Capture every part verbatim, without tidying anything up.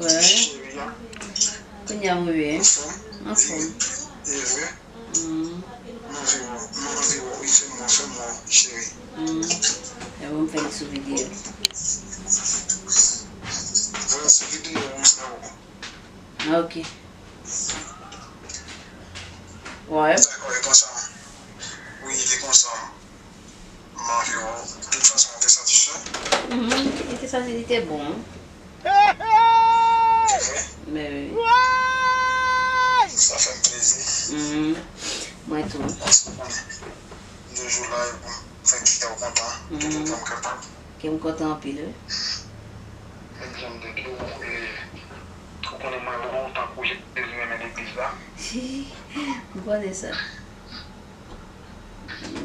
Wè. Cheri a. Kounye a m reveye. Anfòm. Anfòm. Evre. Mm. M anvi wè w, m anvi wè w, wi, fè m wè w, fè m wè w, cheri. Mm. E bon, m fè l sou videyo. Voye sou videyo, m fè w. Ok. Wè. Dakò, e konsa. Wi, e konsa. M anvi wè w. De tout fason, ou te santi cho? Mhm, li te santi li te bon. Evre? Men wi. Sa fè m plezi. Mhm. Mwen tou. Paske w konnen, de jou la, e pou m fè kè w kontan, de tout fòm kapab. Kè m kontan anpil, wi. Egzanp de tou, e, ou konnen mwen lontan pou Jezi renmen legliz la. M konnen sa.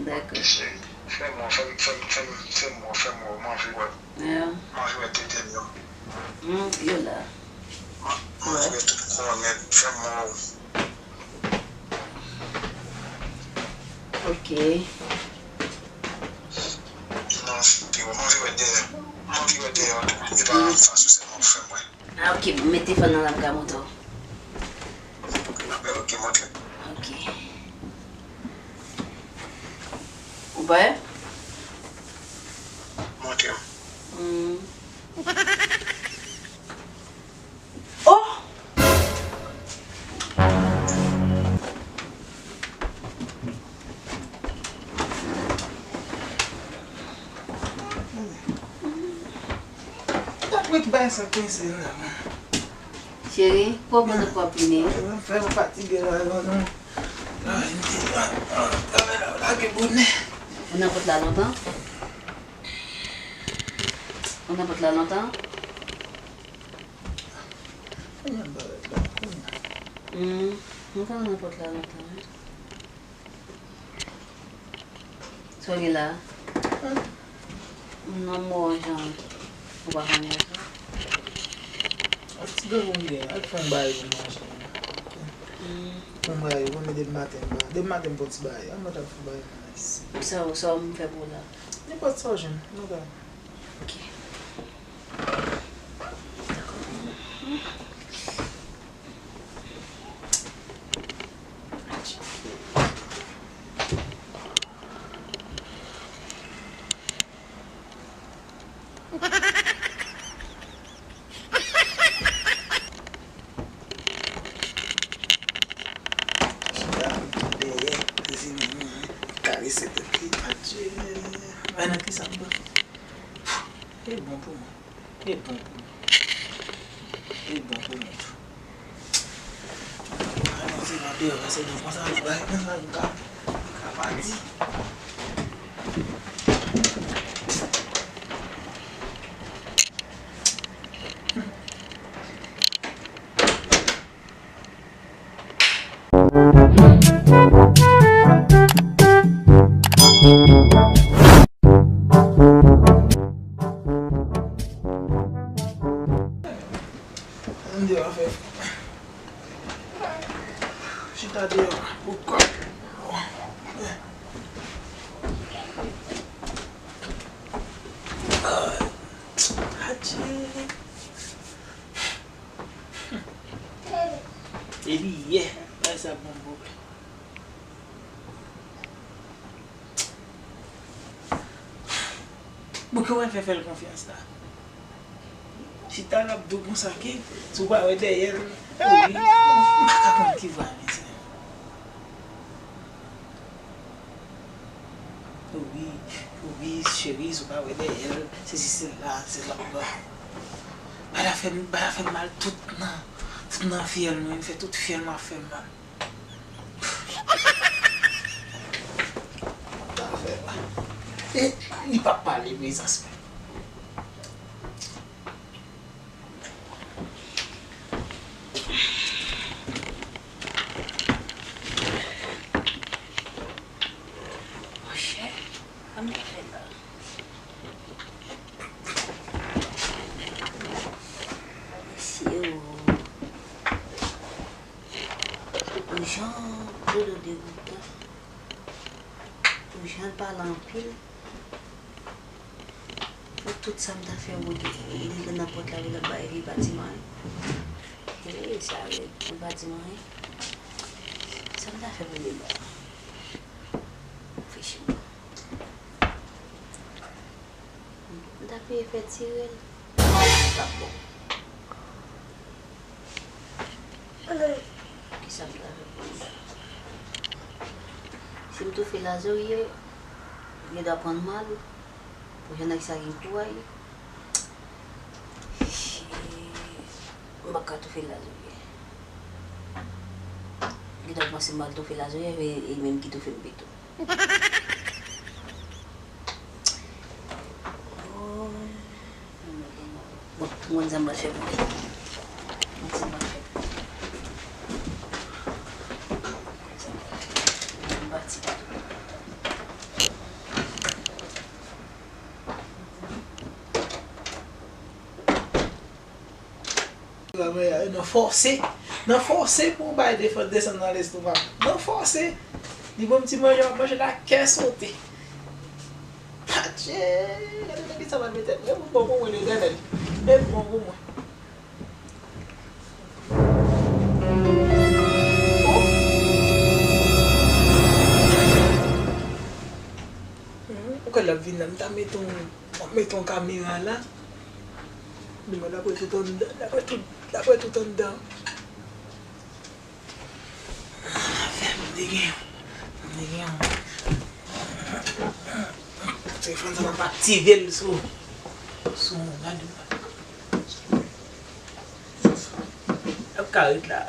Dakò. Ok, cheri. Fè m wè, fè m, fè m, fè m, fè m wè, fè m wè, m anvi wè. Yeah. M anvi wè tete m yo. Mm, yo la. M, m anvi wè tout kò nèt, fè m wè w. Ok. M anvi wè, m anvi wè dèyè. M anvi wè dèyè w tou. E pa fas ou sèlman pou fè m wè. Ah, ok, bon, mete fò nan lam ka montre w. Ok, montre. Ok. Ou pa wè? Montre m. Hmm. Oh! Tap met bay sa kwense la, man. Cheri, kòman nou pap vini? Fè m fatige la, non, non. Ay, m te la, lage bonè. Ou nan pòt la lontan? Ou nan pòt la lontan? Kounya, ba, ba, kounya. Hmm, m konn nan pòt la lontan, wi. Sa w gen la? Nan mò jan ou pa konn wè sa? Ak ti granmoun gen, al fè yon bagay pou manje. Hmm. Fè yon bagay, ou konnen depi maten m pa, depi maten m fè yon ti bagay. An mwen t ap fè yon bagay pou mwen isi. Sa, sa m fè pou ou la? Nenpòt sa w jwenn, nou ka. Ok. Chita dèyè, sezi manman, karese tèt li. Adje, men nan kisa m pran? E bon pou mwen. E bon pou mwen. E bon pou mwen tou. Ay, mwen se nan deyò, se nan konsa, nou bay, nou bay, nou ka, nou ka pati. Ann deyò fè fri. Chita deyò pou kò. Adje. Epi yè, bagay sa ban m pwoblèm. Bon, kòman l fè fè l konfyans la? Chita l ap di w konsa ke si w pa wè dèyè l, wi, m pa ka konn ki vwa mezanmi. Wi, wi, cheri, si w pa wè dèyè l, sesi sela, sela. Bagay la fè m, bagay la fè m mal tout nan, tout nan fyèl mwen, m fè tout fyèl mwen ap fè m mal. Sa fè la. E li p ap pale prezans mwen. Monchè, sa m ta fè la? Mesye o. Ou jan Dodo degoutan. Ou jan pale anpil. Tout sa m ta fè pou li nan pòt la pou l ap bay li pa di m anyen. E sa red, li pa di m anyen. Sa m ta fè pou li la? Fè chita. M ta peye fè tire l. Sa bon. Kisa m ta fè pou li? Si m toufe Lazorye, li ta pran mal. Pou jan nèg sa gen kouraj. M pa ka toufe Lazorye. Li ta panse m al toufe Lazorye, men e menm ki toufe m pito. Bon, m konn sa m pral fè pou li. M konn sa m pral fè pou li. M konn sa m pral fè pou li. M pati. Travay la, nan fòse, nan fòse pou w bay defann desann nan lestomak. Nan fòse. Li ban m ti manje, m ap manje la, kè sote. Patje! Gade nan kisa m al mete m. E bon pou mwen, Letènèl. E bon pou mwen. Ou kwè l ap vin la, m ta mete yon, m ap mete yon kamera la. Li mwen, l ap wè tout anndan, l ap wè tout, l ap wè tout anndan. Fè m te gen, m te gen yon. Telefòn sa m ap aktive l sou, sou, gade. L ap ka ret la.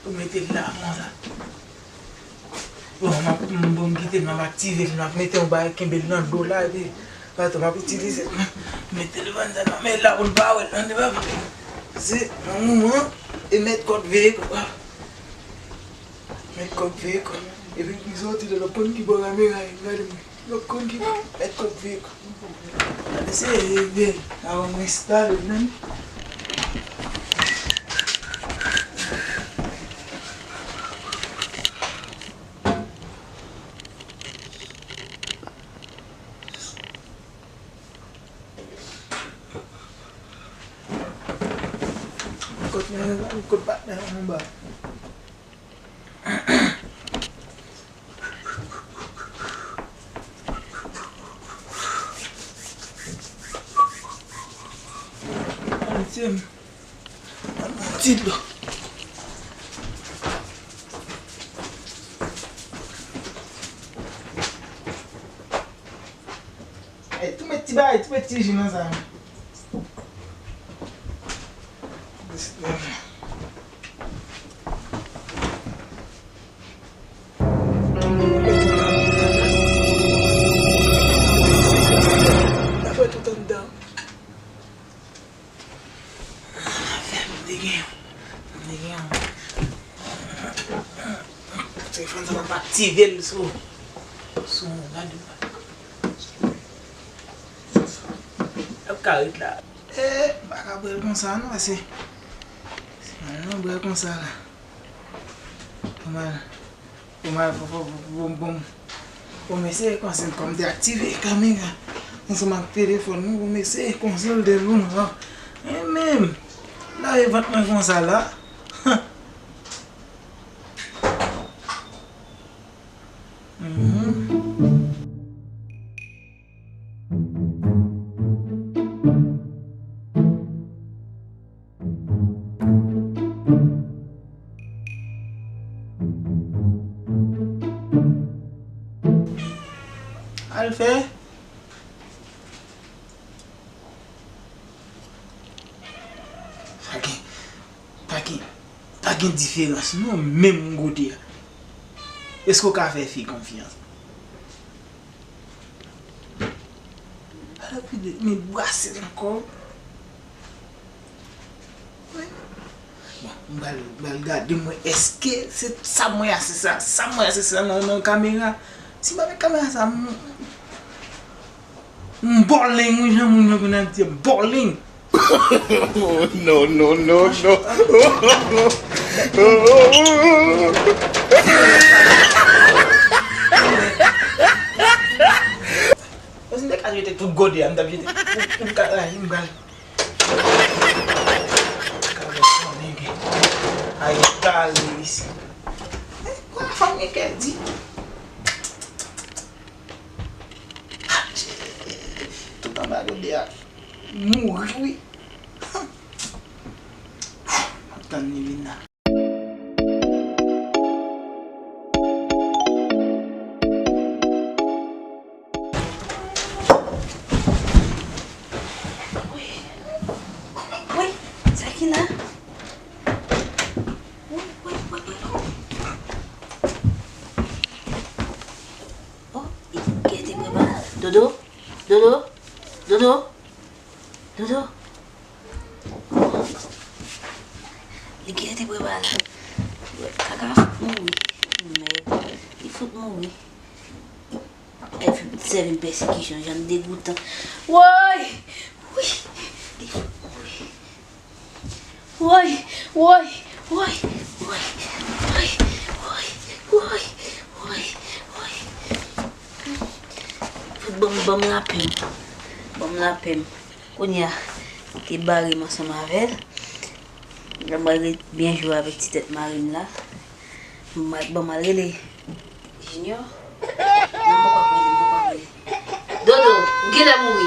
Ou mete l la, konsa. Bon, m ap, m, bon, m kite l, m ap aktive l, m ap mete yon bagay, kenbe l nan do la, epi, paske m ap itilize l, m mete l bann sa nan men l la pou l pa wè l, tande, papa. Se, nan moman, e mèt kòd veye kòd, papa. Mèt kòd veye kòd. Epi, m soti la, l ap konn ki bò kamera ye, gade mwen. L ap konn ki bò, mèt kòd veye kòd. Gade se, e, e, avan m enstale l menm. Kot mwen, kot patnè anba. Ay, Dye m. Ban m yon ti dlo. Ay, tou met ti bagay, tou met ti ji nan sa. L ap wè tout anndan. Fè m te gen, m te gen yon. Telefòn sa m ap aktive l sou, sou, gade. L ap ka ret la. E, m pa ka bwè l konsa non, paske si mwen bwè l konsa la. Pou m al, pou m al, pou, pou, pou, pou, pou, pou m eseye konsa, kòm m te aktive kamera ansanm ak telefòn mwen, pou m eseye konsa l de lwen la. E menm, lave vant mwen konsa la. Mhm. Al fè. Pa gen, pa gen, pa gen diferans non, menm kote a. Èske w ka fè fi konfyans? Ala pi de, men brase l ankò. Wi. Bon, m pral, m pral gade mwen, èske se sa mwen a, se sa, sa mwen a, se sa nan, nan kamera. Si m pa met kamera sa, m, m bòling, wi, jan moun yo konn ap di, bòling. Oh, no, no, no, no. Paske m te ka Jete tout gode a, m t ap jete. Pou, pou m ka rayi, m pral. Kale konnen gen. Ay, kale isi. Eh, kwa fanm gen kè di? Tout anba gode a. Mouri, wi. M ap tann li vin la. Woy, sa ki la? Woy, woy, woy, woy, woy. Oh, li gentan prepare. Dodo, Dodo, Dodo, Dodo. Li gentan prepare la. Kaka fout mouri. Mèd. Li fout mouri. Epi sèvi m pèsekisyon, jan m degoutan. Woy! Wi! Li fout mouri. Woy! Woy! Woy! Fout ban m, ban m lapè m. Ban m lapè m. Kounye a, te bare m ansanm avè l. Mwen mwen ret byen jwe avèk ti tèt mari m la. Mwen mwen al rele Junior. Non, m poko ap rele, m poko ap rele. Dodo, ou genlè mouri.